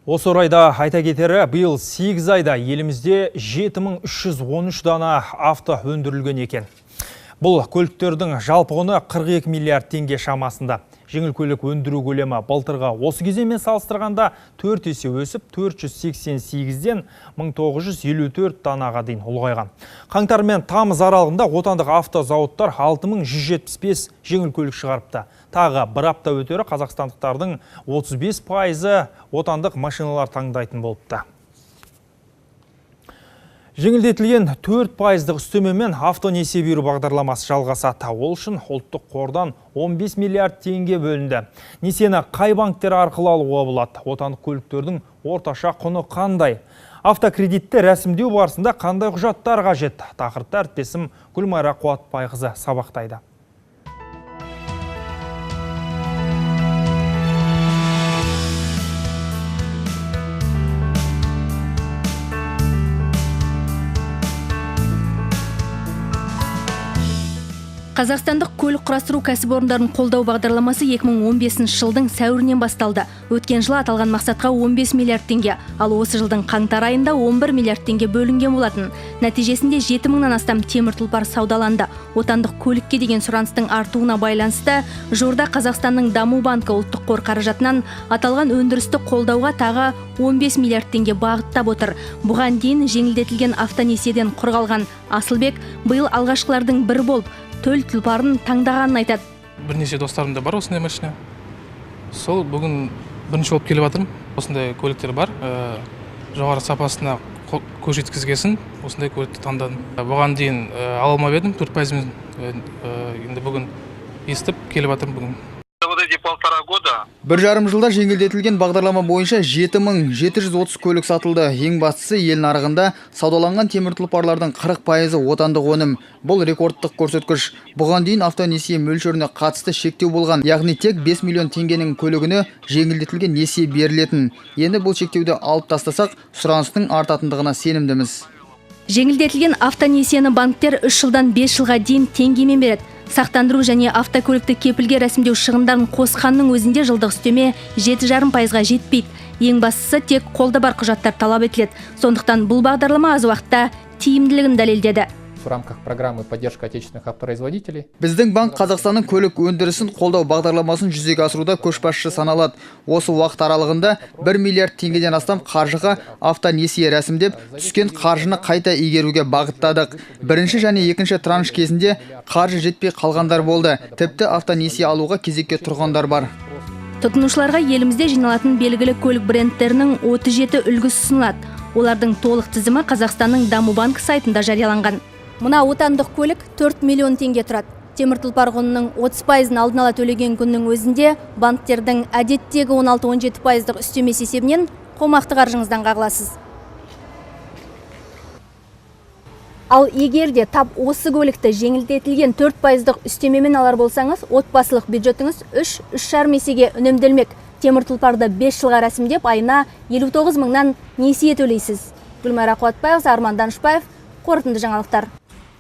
Осы орайда айта кетері, биыл 8 айда елімізде 7313 дана авто өндірілген екен. Бұл көліктердің жалпы құны 42 миллиард теңге шамасында. Жеңіл көлік өндіру көлемі былтырғы осы кезеңмен салыстырғанда 4 есе өсіп, 488-ден 1954 данаға дейін ұлғайған. Қаңтар мен тамыз аралығында отандық автозауыттар 6175 жеңіл көлік шығарыпты. Тағы бір апта өтері қазақстандықтардың 35%-ы отандық машиналар таңдайтын болыпты. Жеңілдетілген 4%-дық үстемемен автонесие беру бағдарламасы жалғасады. Ол үшін ұлттық қордан 15 миллиард теңге бөлінді. Несиені қай банктер арқылы алуға болады? Отандық көліктердің орташа құны қандай? Автокредитті рәсімдеу барысында қандай құжаттар қажет? Тақырыпты әріптесім Гүлмайра Қуатбайқызы сабақтайды. Қазақстандық көлік құрастыру кәсіпорындарын қолдау бағдарламасы 2015 жылдың сәуірінен басталды. Өткен жылы аталған мақсатқа 15 миллиард теңге, ал осы жылдың қаңтар айында 11 миллиард теңге бөлінген болатын. Нәтижесінде 7 мыңнан астам темір тұлпар саудаланды. Отандық көлікке деген сұраныстың артуына байланысты жуырда Қазақстанның Даму банкі ұлттық қор қаражатынан аталған өндірісті қолдауға тағы 15 миллиард теңге бағыттап отыр. Бұған дейін жеңілдетілген автонесиеден құр қалған Асылбек биыл алғашқылардың бірі болып төл тұлпарын таңдағанын айтады. Бірнеше достарым да бар осындай машина. Сол бүгін бірінші болып келіп жатырмын. Осындай көліктер бар. Жоғары сапасына көз жеткізгесін осындай көлікті таңдадым. Бұған дейін ала алмап едім, 4%-мен, енді бүгін естіп келіп жатырмын бүгін. Вот эти полтора года. 1,5 жылда жеңілдетілген бағдарлама бойынша 7730 көлік сатылды. Ең бастысы, ел нарығында саудаланған темір тұлпарлардың 40%-ы отандық өнім. Бұл рекордтық көрсеткіш. Бұған дейін автонесие мөлшеріне қатысты шектеу болған. Яғни тек 5 миллион теңгенің көлігіне жеңілдетілген несие берілетін. Енді бұл шектеуді алып тастасақ, сұраныстың артатындығына сенімдіміз. Жеңілдетілген автонесиені банктер 3 жылдан 5 жылға дейін теңгемен береді. Сақтандыру және автокөлікті кепілге рәсімдеу шығындарын қосқанның өзінде жылдық үстеме 7,5%-ға жетпейді. Ең бастысы, тек қолда бар құжаттар талап етіледі. Сондықтан бұл бағдарлама аз уақытта тиімділігін дәлелдеді. В рамках программы «Поддержка отечественных автопроизводителей». Біздің банк Қазақстанның көлік өндірісін қолдау бағдарламасын жүзеге асыруда көшбасшы саналады. Осы уақыт аралығында 1 миллиард теңгеден астам қаржыға автонесие рәсімдеп, түскен қаржыны қайта игеруге бағыттадық. Бірінші және екінші транш кезінде қаржы жетпей қалғандар болды. Тіпті автонесие алуға кезекке тұрғандар бар. Тұтынушыларға елімізде жиналатын белгілі көлік брендтерінің 37 үлгісі ұсынылады. Олардың толық тізімі Қазақстанның Даму банкі сайтында жарияланған. Мына отандық көлік 4 миллион теңге тұрады. Темір тұлпар құнының 30%-ын алдын ала төлеген күннің өзінде банктердің әдеттегі 16-17%-дық үстемесі есебінен қомақты қаржыңыздан қағыласыз. Ал егер де тап осы көлікті жеңілдетілген 4%-дық үстемемен алар болсаңыз, отбасылық бюджетіңіз 3-3,5 есеге үнемделмек. Темір тұлпарды 5 жылға рәсімдеп, айына 59 мыңнан несие төлейсіз. Гүлмайра Қуатбайқызы, Арман Данышбаев, қорытынды жаңалықтар.